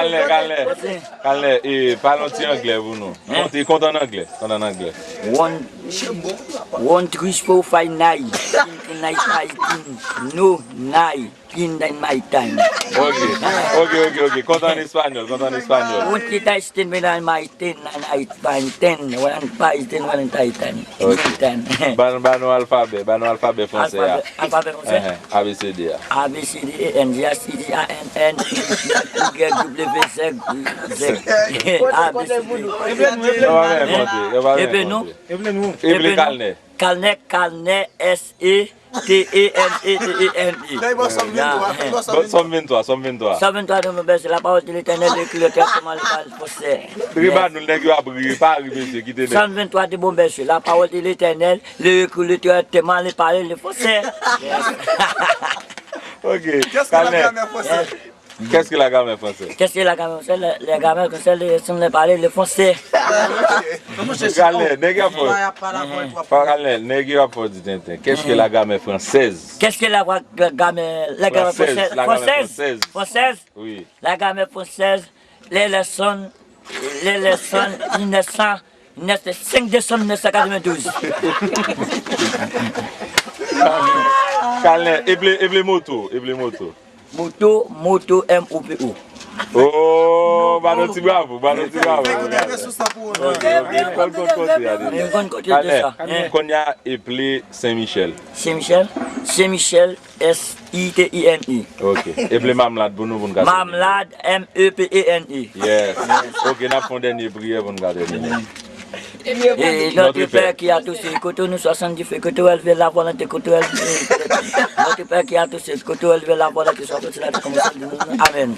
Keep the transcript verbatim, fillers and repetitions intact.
Kalnè, Kalnè, Kalnè, e, pale yon ti anglè pou nou. Konte, konte an anglè, konte an anglè. One, one three four five nine. Night, night, night, no, night. Kin dan my time. Ok, ok, ok, ok. Konte an espanyòl, konte an espanyòl. Un tita este en my ten, and I find ten, one five ten, one titan. Ok. Ten. Ban, ban nou alfabè, ban nou alfabè fransè a. Alfabè, alfabè fransè? Ehe, A B C D a. A, B, C, D, E, N, G, H, I, J, A, N, N, Y, W, Z, Z. A, B, C, D. Yo pa menm konte, yo pa menm konte. Epe nou? Epe Kalnè. Kalnè, Kalnè, S, E, T E N E T E N E. Lè y ba w Sòm venntwa, y ba w Sòm venntwa. Sòm venntwa, Sòm venntwa. Sòm venntwa, de bon bèse, la parole de l'Éternel, l'écrit le terme, le parle français. Riba nou, nèg yo ap ri, pa ri, mesye, kite nèg. Sòm venntwa, de bon bèse, la parole de l'Éternel, l'écrit le terme, le parle le français. Ok, Kalnè. Qu'est-ce que la grammaire française? Qu'est-ce que la grammaire française? La, la grammaire française, le, si on ne parlait le français. Kalnè, nèg yo ap fè. Pa Kalnè, nèg yo ap fè di tenten. Qu'est-ce que la grammaire française? Qu'est-ce que la gra-, gra-, grammaire, la grammaire française? Française, la grammaire française. Française. Oui. La grammaire française, les leçons, les leçons, mille neuf cents, mille neuf cents, cinq décembre mille neuf cent quatre-vingt-douze. Kalnè, eple, eple moto, eple moto. Moto, moto, M O P O. Oh, ba nou ti bravo, ba nou ti bravo. Fè ki bebe sou sa pou ou, non. Ok, ok. Fè l konn kote a deja. Fè l konn kote de sa. Kalnè, kounye a eple Sen Michèl. Sen Michèl, Sen Michèl, S I T I N I. Ok. Eple Mamlad pou nou, pou n ka soti. Mamlad, M E P E N I. Yes. Ok, n ap fè yon dènye priyè pou n ka tèmine. Et notre Père qui est aux cieux, que ton nom soit sanctifié, que ton règne vienne, la volonté, que ton règne vienne, notre Père qui est aux cieux, que ton règne vienne, la volonté soit faite sur la terre comme au ciel. Amen.